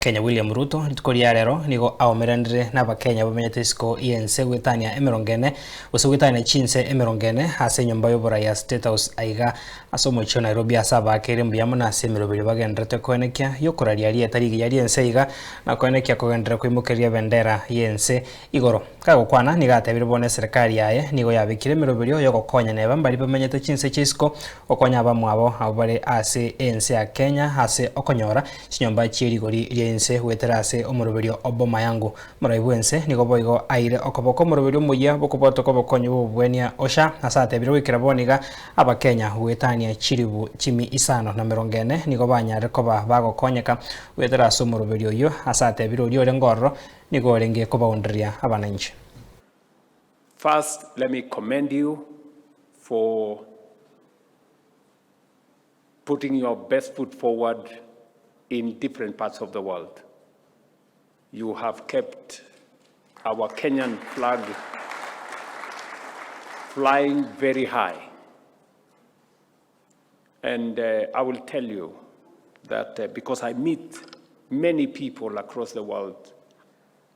Kenya William Ruto rituko ria rero nigo aomeranire n'Abakenya bamenyete isiko y'ense goetania emerongo ene gose goetania chinse emerongo ene ase enyomba y'oborai ya State House aiga ase omochie o Nairobi ase abaakeire mbuya mono ase emeroberio bagendererete koenekia y'okoraria rieta rigiya ri'ense iga na koenekia kogenderera koimokereria ebendera y'ense igoro. Kagokwana nigo atebire bono eserekari yaye nigo yabekire emeroberio y'ogokonya neba mbaria bamenyete chinse chia isiko gokonya abamwabo abwo bare ase ense ya Kenya ase okonyora chinyomba chie rigori ria inse goetera ase omoroberio o Boma Yangu. Omorai bw'ense nigo boigo aire okoboko omoroberio omoyia bw'okobwatoka obokonyi bw'obobwenia Osha ase atebire goikera bono iga Abakenya goetania chilifu chimi isano na merongo ene nigo banyarire koba bagokonyeka goetera ase omoroberio oyio ase atebire oria orenge ororo Nigo orenge kobaunderia abananchi. First, let me commend you for putting your best foot forward in different parts of the world. You have kept our Kenyan flag flying very high. And uh, I will tell you that uh, because I meet many people across the world,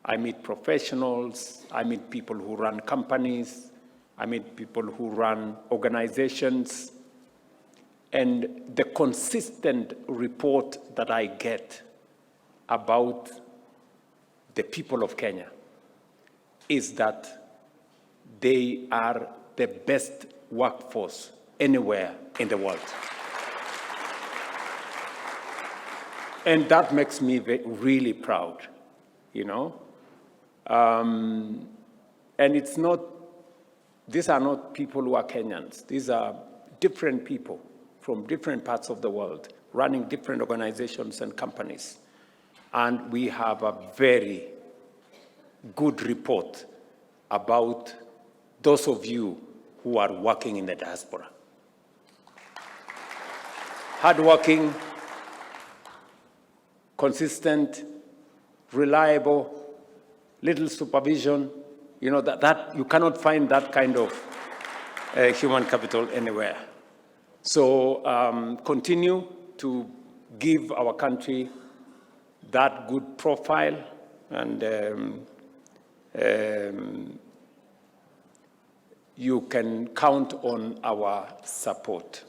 I meet professionals, I meet people who run companies, I meet people who run organizations, and the consistent report that I get about the people of Kenya is that they are the best workforce anywhere in the world. And that makes me really proud, you know. Um, and it's not, these are not people who are Kenyans. These are different people from different parts of the world running different organizations and companies. And we have a very good report about those of you who are working in the diaspora. Hardworking, consistent, reliable, little supervision. You know, that, that you cannot find that kind of uh, human capital anywhere. So um, continue to give our country that good profile and um, um, you can count on our support.